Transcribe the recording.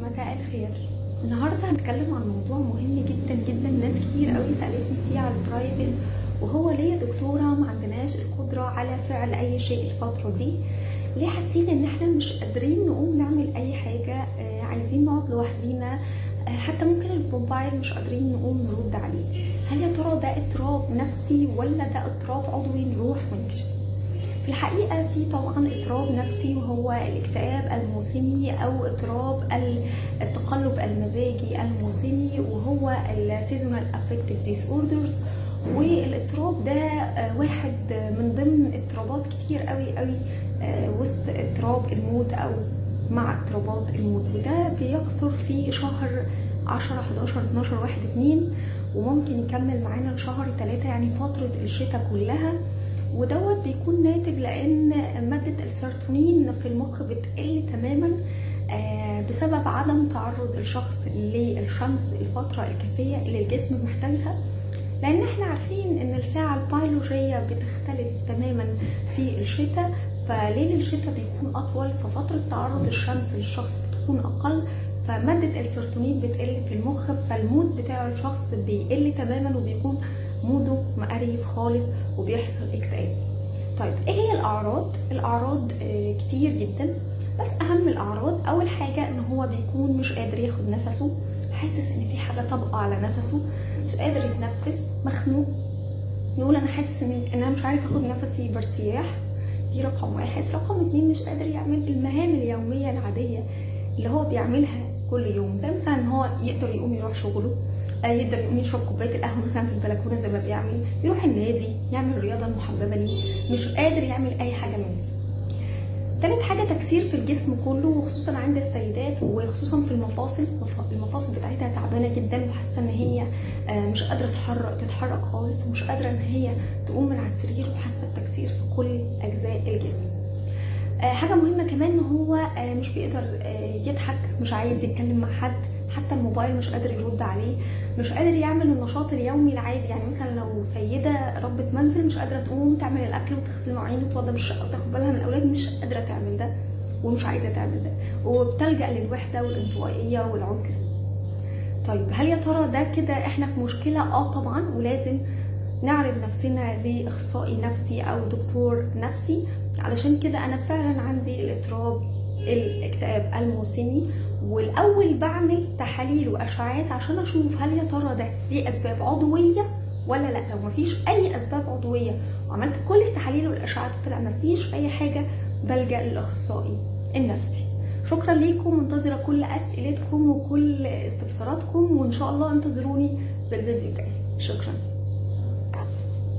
مساء الخير. النهارده هنتكلم عن موضوع مهم جدا جدا، ناس كتير قوي سألتني فيه على ال private، وهو ليه يا دكتورة ما عندناش القدرة على فعل أي شيء الفترة دي؟ ليه حاسين إن احنا مش قادرين نقوم نعمل أي حاجة؟ عايزين نقعد لوحدينا، حتى ممكن الموبايل مش قادرين نقوم نرد عليه. هل يا ترى ده اضطراب نفسي ولا ده اضطراب عضوي؟ نروح ونكشف. في الحقيقة في طبعا اضطراب نفسي، وهو الاكتئاب الموسمي أو اضطراب التقلب المزاجي الموسمي، وهو ال seasonal affective disorders. والاضطراب ده واحد من ضمن اضطرابات كتير قوي قوي وسط اضطراب ال mood أو مع اضطرابات ال mood، وده بيكثر في شهر 10، 11، 12، 1، 2، وممكن يكمل معانا لشهر 3، يعني فترة الشتاء كلها. ودوت بيكون ناتج لان مادة السيروتونين في المخ بتقل تماما بسبب عدم تعرض الشخص للشمس الفترة الكافية اللي الجسم محتاجها، لان احنا عارفين ان الساعة البيولوجية بتختلف تماما في الشتاء، فليل الشتاء بيكون اطول، ففترة تعرض الشمس للشخص بتكون اقل، فمادة السيروتونين بتقل في المخ، فال mood بتاع الشخص بيقل تماما وبيكون mood ه مقريف خالص وبيحصل اكتئاب. طيب، ايه هي الاعراض؟ الاعراض كتير جدا، بس اهم الاعراض: اول حاجة ان هو بيكون مش قادر ياخد نفسه، حاسس ان في حاجة طابقه على نفسه، مش قادر يتنفس، مخنوق، يقول انا حاسس ان انا مش عارف اخد نفسي بارتياح. دي رقم واحد. رقم اتنين، مش قادر يعمل المهام اليومية العادية اللي هو بيعملها كل يوم، زي مثلا ان هو يقدر يقوم يروح شغله، يقدر يقوم يشرب كوباية القهوة مثلا في البلكونه زي ما بيعمل، يروح النادي، يعمل الرياضة المحببة ليه. مش قادر يعمل اي حاجة من دي. تالت حاجة، تكسير في الجسم كله، وخصوصا عند السيدات، وخصوصا في المفاصل. المفاصل بتاعتها تعبانة جدا، وحاسة ان هي مش قادرة تتحرك خالص، ومش قادرة ان هي تقوم من على السرير، وحاسة بتكسير في كل أجزاء الجسم. حاجة مهمة كمان ان هو مش بيقدر يضحك، مش عايز يتكلم مع حد، حتى الموبايل مش قادر يرد عليه، مش قادر يعمل النشاط اليومي العادي. يعني مثلا لو سيدة ربة منزل مش قادرة تقوم تعمل الأكل وتغسل المواعين وتوضب الشقة وتاخد بالها من الأولاد، مش قادرة تعمل ده ومش عايزة تعمل ده، وبتلجأ للوحدة والانطوائية والعزلة. طيب، هل يا ترى ده كده احنا في مشكلة؟ اه طبعا، ولازم نعرض نفسنا لإخصائي نفسي أو دكتور نفسي. علشان كده أنا فعلا عندي الاضطراب الاكتئاب الموسمي، والأول بعمل تحاليل وأشعاعات عشان أشوف هل يا ترى ده ليه أسباب عضوية ولا لا. لو مفيش أي أسباب عضوية وعملت كل التحاليل والأشعاعات وطلع مفيش أي حاجة، بلجأ للأخصائي النفسي. شكرا ليكم، منتظرة كل أسئلتكم وكل استفساراتكم، وإن شاء الله انتظروني بالفيديو الجاي. شكرا.